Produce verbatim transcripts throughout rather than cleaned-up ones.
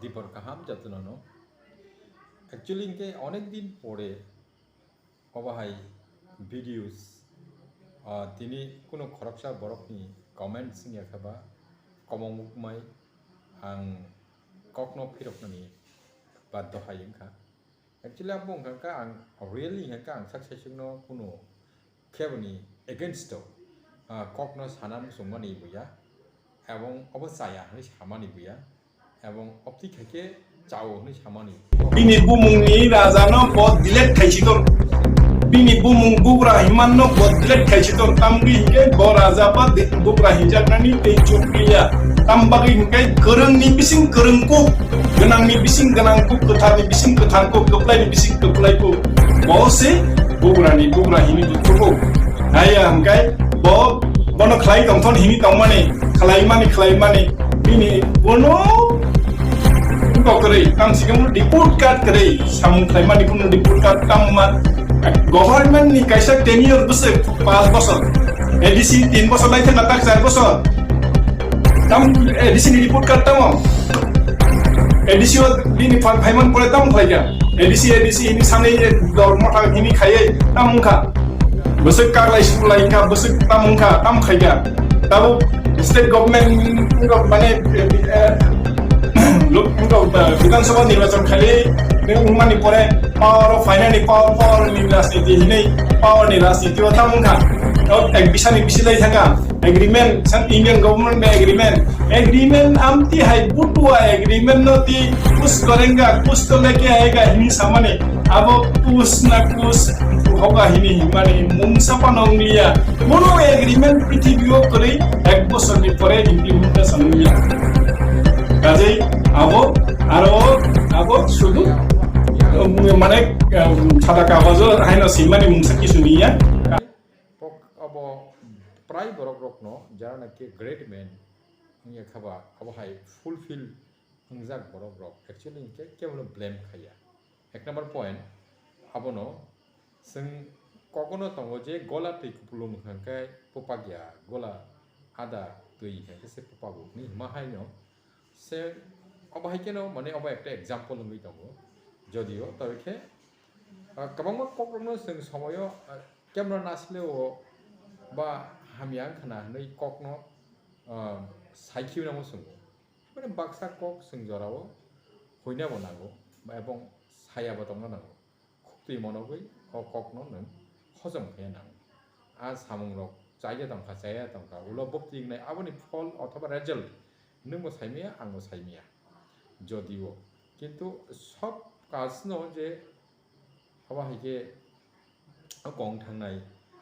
Dipor kaham jotono no. Actually, hingke onek din pore obo hai videos, ah, tini kuno khoroksa borokni comments wngya khe ba, komong mukmai ang kokno phiroknani baddo hai wngkha. Actually, abo wngkha khe ang really wngkha khe ang sak saichungno kuno khe boni against o, ah, kokno sana muchungmani buya, ebong obo chaya hinwi samani buya, ebong opti khaikhe chao hinwi samani. Bini bumungni rajano bo delete khaisi ton. Bini bumung bugra himanno bo delete khaisi ton. Tamni hinkhe bo raja ba de-, bugra hinjaknani tei chukliya. Tam bagwi hinkhe kwrwngni bising kwrwng kuk, gwnangni bising gwnang kuk, kwtharni bising kwthar kuk, kwplaini bising kwplai kuk. Bo se bugrani bugra hini buthuko. Haiya hingkhe bo bono khlai tongthon hini tongmani, khlaimani, khlaimani. Bini bono wngkok kwrwi, tang sikhe report card kwrwi, samung khlaimani kuno report card tamo ma. Government ni kaisa tenure bwswk paanch bosor, A D C tin bosor lai thangna tak char bosor. Tam A D C ni report card tamo? A D C o bini pha-, phaiman pore tamo khlaikha? A D C, A D C hini sanwi dol motha hini khaiwi tamo wngkha? Bwswk kaglai suglai wngkha, bwswk tamo wngkha, tamo khaikha? Tabuk state government wngkha, mane, eh, lo-, wngkha, eh, Bidhan Sabha nirbachon khaiwi wngmani pore power o phainani, power, power ni rajniti hinwi power ni rajniti o tamo wngkha? O ek bisani bisi lai thangkha. Agreement, san Indian government bai agreement. Agreement amti hai butua agreement no ti kus karenge, kus to leke aayega hini samani. Abo kus na kus hoga hini himani mungsa pano wngliya. Mono agreement prithibi o kwrwi ek bosor ni pore implementation wngliya. Kajei abo aro abo sudu, um, mane, um, sada kagojo haino simani mungsa kisu niya. Pok-, abo prai borok rokno jara naki great man wngya khaba abo hai fulfill wngjak borok rok actually hinkhe kebono blame khaiya. Ek number point, abono chwng kokono tongo je gola twi kupulung hwnkhe pupak ya, gola ada twi hwnkhe se pupago hinwi hima haino se obo hai kheno mane obo ekta example wngwi tongo. Jodio tobikhe, ah, kwbangma kokrokno chwng somoyo, ah, camera nasileo ba hamya wngkhana hinwi kokno, ah, saikhiwi nangma chwngo. Mane baksa kok chwng jorao huina bo nango, ebong saya bo tongna nango. Khuk twi monogwi o kokno nwng hojom khe nango. A samungrok chaya tongkha, chaya tongkha, ulo bopti wngnai aboni phol othoba result nwngbo saimaya, angbo saimaya. Jodio kintu sob kajno je abo hai khe o kong thangnai,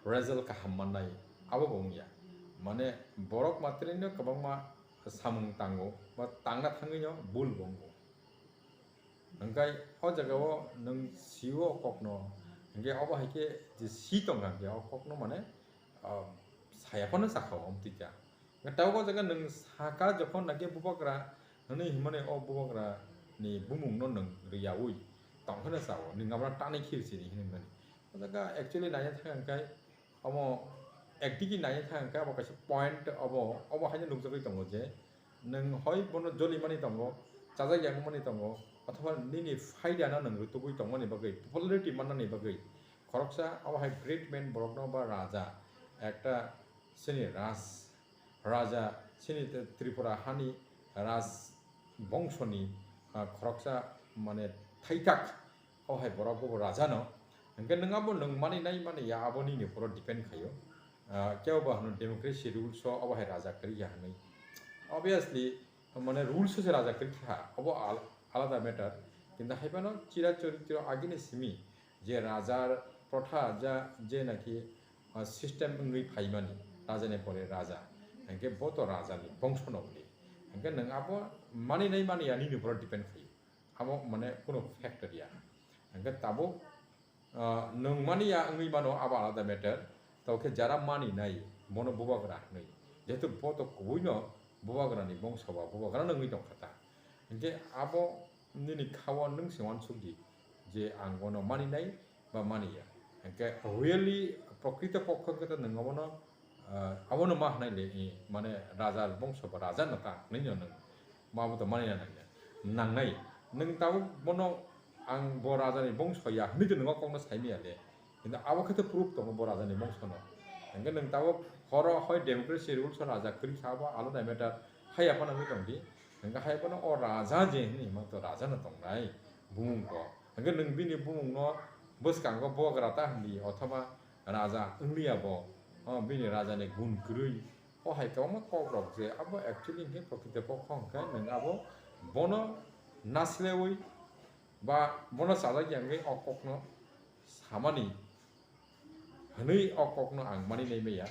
result kaham mannai, abo bo wngya. Mane borok matrino kwbangma samung tango, ba tangna thangwino bul bo wngo. Hingkhe o jagao nwng sio o kokno, hingkhe obo hai khe je si tongkha hingkhe o kokno mane, ah, saya phano sakha o amtwi kha. Hingkhe tabuk o jaga nwng saka jokhon nake bubagra hwnwi himani o bubagra ni bumung no nwng riyaui tongkheno sao, nwng abono tanwi khir sini hinwi mani. O jaga actually naina thang hingkhe omo ekdigi naina thang hingkhe abo kaisa point obo, obo haino nukjagwi tongo je nwng hoi bono jolimani tongo, chajak yangmani tongo, othoba nini phaidano nwng rwtugwi tongmani bagwi, popularity mannani bagwi. Khoroksa abo hai great man borokno ba raja, ekta chini raj, raja, chini Tripura hani raj bongsoni, ah, khoroksa mane thaithak, o hai borok bo raja no. Hingke nwng abo nwng mani nai mani ya abo nini uporo depend khaio. Ah, kebo ba hwno democracy rules o abo hai raja kwrwi ya hwnwi. Obviously, mane rules o se raja kwrwi kha, abo al-, alada matter. Kintu hai phano chira choritro agini simi je rajar protha ja je naki, ah, system wngwi phaimani, rajani pore raja. Hingke bo to rajani bongsono wngwi. Hingke nwng abo mani nai mani ya nini uporo depend khaio. Abo mane kuno factor ya. Hingke tabuk, ah, nwng mani ya wngwi mano abo alada matter. Tao khe jara mani nai bono bubagra hwnwi. Jehetu bo to kubuino bubagrani bongso ba bubagrano wngwi tongkha ta. Hingke abo nini kha-o nwng se uansuk di je ang bono mani nai ba mani ya. Hingke really prokrito pokho khe to nwng abono, ah, abono ma hwnai le, eh, mane raja bongso ba raja no ta hwnwi no nwng ma bo to mani ya nang ya. nangnai. Nwng tabuk bono ang bo rajani bongso ya hwnwi to nwng o kokno saimaya le. Kintu abo khe to proof tongo bo rajani bongsono. Hwnkhe nwng tabuk horo hoi democracy rules o raja kwrwi kha abo alada matter. Haiya phano wngwi tongdi. Hwnkhe haiya phano o raja je hwnwi himang to raja no tongnai bumung kok. Hwnkhe nwng bini bumungno bwskango bogra ta hwnwi othoba raja wngliya bo. O bini rajani gun kwrwi. O hai kwbangma kokrok je abo actually hwnkhe prokrito kokho hwnkhe nwng abo bono nasilaiwi ba bono chajak ya hwnkhe o kokno samani hwnwi o kokno ang mani nai maya.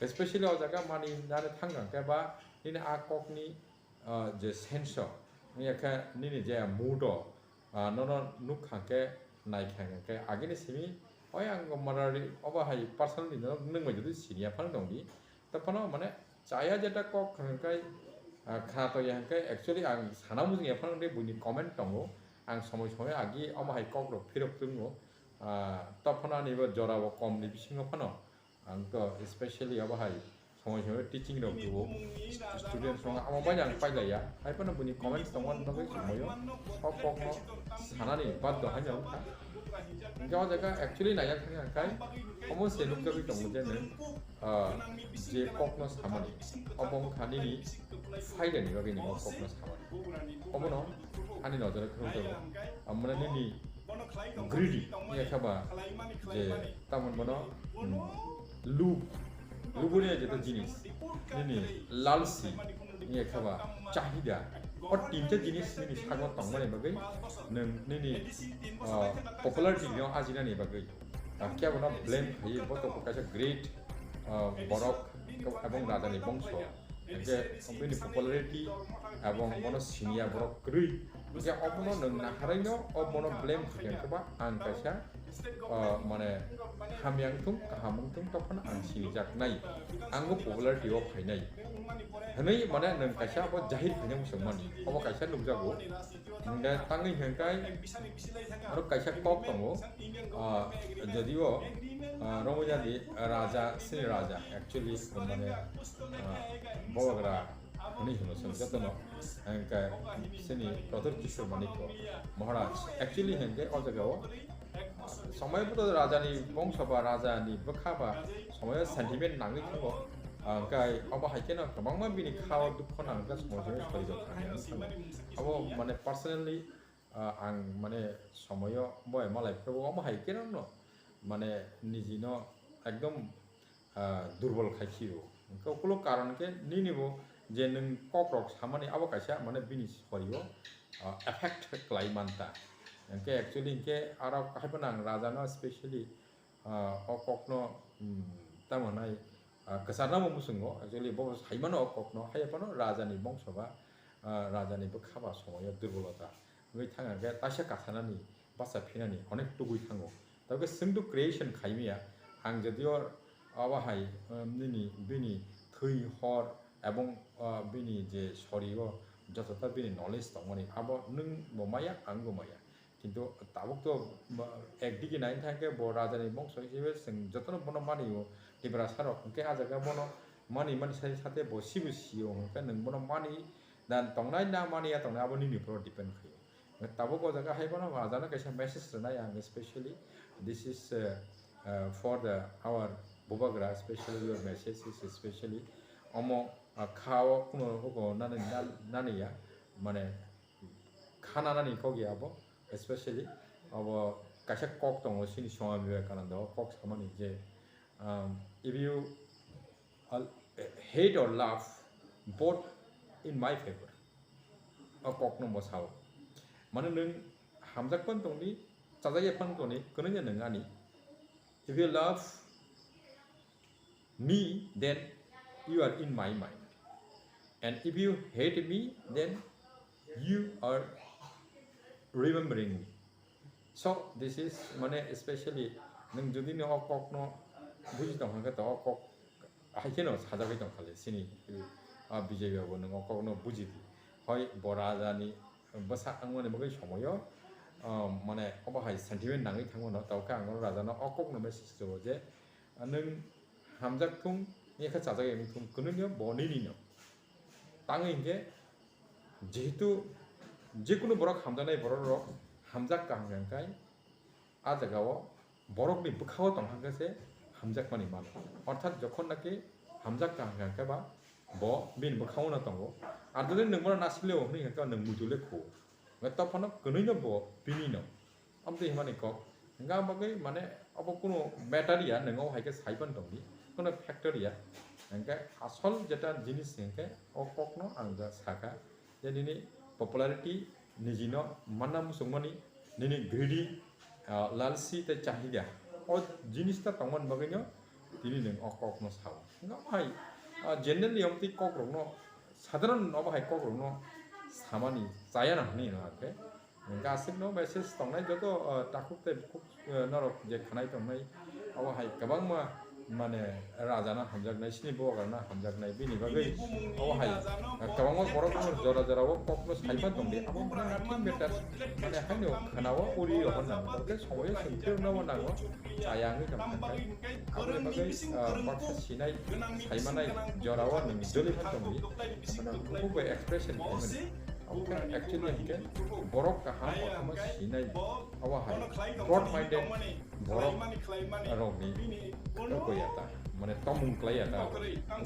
Especially o jaga mani nani thang khe ba nini a kokni ah, je sense o, wngya khe nini je mood o, ah, nono nuk kha khe, nai kha khe, agini simi, oi ang mara ri, obo hai personally no nung bai jodi siniya phano tong di, ta phano mane chaya jeta kok kha khe, ah, kha to ya khe, actually ang sana mujung ya phano de buini comment tongo, ang somoi somoi agi omo hai kok rok phirok tungo, ah, ta phano ani bo jora bo kom ni bisingo phano, Ang to especially abo hai somoi somoi teaching rok tuo, students rok amo bai ang pailaiya, hai phano buini comments tongmani bagwi somoio o kokno sanani baddo haino wngkha. Hingke o jaga actually naiya thangya khai omo se nukjagwi tongo je nwng, ah, je kokno samani obo wngkha nini phaidani bagwi nini o kokno samani. Obono ani nojoro kheno jago. Amone nini greedy wngya khe ba je tamon bono, hmm, lub, luboni jeta jinis, nini lalsi wngya khe ba chahida, o tinta jinis nini sago tongmani bagwi nwng nini, ah, popularity no ajinani bagwi, ah, kebono blame khaiwi bo to kaisa great, ah, borok ebong rajani bongso. Hingke bini popularity ebong bono siniya borok kwrwi. Hingke obono nwng naharwi no o bono blame khaikha khe ba ang kaisa, o, mane hamya wngthung, kaham wngthung, tophano ang sinijaknai. Ang bo popularity o phainai. Hwnwi mane nwng kaisa abo jahir khaina muchungmani. Obo kaisa nukjago. Hingke tangwi hingkai aro kaisa kok tongo, ah, jodio, ah, romojadi raja, sini raja, actually, mane, ah, bobagra hwnwi hino chwng jotono, hingke sini Pradyut Kishore Manikya Maharaj, actually, hingke o jagao, ah, somoi bo to rajani bongso ba rajani bwkha ba somoi sentiment nangwi thango, ah, hingke obo hai kheno kwbangma bini khao dukho nangkha somoi somoi sori rok thangwi thango. Abo mane personally, ah, ang mane somoyo boy malai phuru omo hai khe no mane niji no ekdom, ah, durbol khai khio. Hingke ukulo karon khe nini bo je nwng kok rok samani abo kaisa mane bini sorio, ah, effect khlai manta. Hingke actually hingke aro hai phano ang raja no specially, ah, o kokno, um, tamo hwnai, ah, kwcharnamo muchungo, actually bo saimano o kokno, hai phano rajani bongso ba, ah, rajani bwkha ba somoyo durbolota wngwi thang khe taisa katharnani bacha phinani onek tugwi thango. Tabukhe chwngno creation khaimaya, ang jodio abo hai, um, nini bini thwi hor ebong, ah, bini je sorio jotota bini knowledge tongmani abo nwng bo maya, ang bo maya. Kintu tabuk to, ma, ekdigi nai thang khe bo rajani bongso hisabe chwng jotono bono mani o, Tiprasa rok hwnkhe ah jaga bono mani mani sai sate bo sibo sio hwnkhe nwng bono mani dan tongnai na mani ya tongnai abo nini upor depend khaio. Tabuk o jaga hai bono rajano kaisa message rwnai ang specially, this is, uh, uh, for the our Bubagra, specially your message is specially omo, uh, kha o kuno rok nani, nani ya mane khananani kok ya abo, especially abo kaisa kok tongo chini Swami Vivekananda o kok samani je, um, if you al-, hate or love, both in my favor. O kokno bo sao. Mane nwng hamjak phan tongdi, chajak ya phan tongdi, kwnwi ya nwng ani. If you love me, then you are in my mind. And if you hate me, then you are remembering me. So, this is, mane, especially nwng jodi no o kokno buji tong khe to o kok hai kheno sajagwi tong kha le chini, ah, B J P bo nwng o kokno buji di. Hoi bo rajani bwsa wngmani bagwi somoyo, ah, mane obo hai sentiment nangwi thangmano, tawkhe ang o rajano o kokno message rwo je, ah, nwng hamjak thung, yakha chajak ya wng thung, kwnwi no bo nini no. Tangwi hinkhe jehetu Jekunu borok hamjaknai borok rok hamjak kaham hwnkhe a jagao borokni bwkhao tongkha khe se hamjakmani mano. Orthat jokhon naki hamjak kaham hwnkhe ba bo bini bwkhao no tongo. Ar jodi nwng bono nasileo hwnwi hwnkhe nwng muitu le khuo. Hwnkhe tophano kwnwi no bo bini no. Amtwi himani kok. Hwnkhe ang bagwi mane obo kunu matter ya, nwng o hai khe sai pan tongdi. Kunu factor ya. Hwnkhe asol jeta jinis hwnkhe o kokno ang ja sakha. Je nini popularity nijino manna muchungmani, nini greedy, ah, lalsi tei chahida. O jinis ta tongmani bagwino tini nwng o kokno sao. Hwnkhe omo hai, ah, generally omtwi kokrokno, sadharon obo hai kokrokno samani chaya na hwnwi no akhe. Hwnkhe aswkno message tongnai joto, ah, takhuk tei bukhuk, ah, norok je khanai tongnai, obo hai kwbangma mane rajano hamjaknai, sini bubagrano hamjaknai, bini bagwi obo hai, ah, kwbangma borok jora jora o kokno saipan tongdi, abo mane nothing matter, mane haino khwnao uri rohor nango, tei somoyo chwng phirwnao nango, chaya wngwi tongkha khe. Aboni bagwi, ah, baksa sinai, saimanai jorao nwng joli phan tongdi, mane bukhuk bai expression khaimani. Omo khe actually hwnkhe borok kaham kothoma sinai, obo hai broad minded borok rokni tongkha ya ta, mane tongmung klai ya ta. Hwnkhe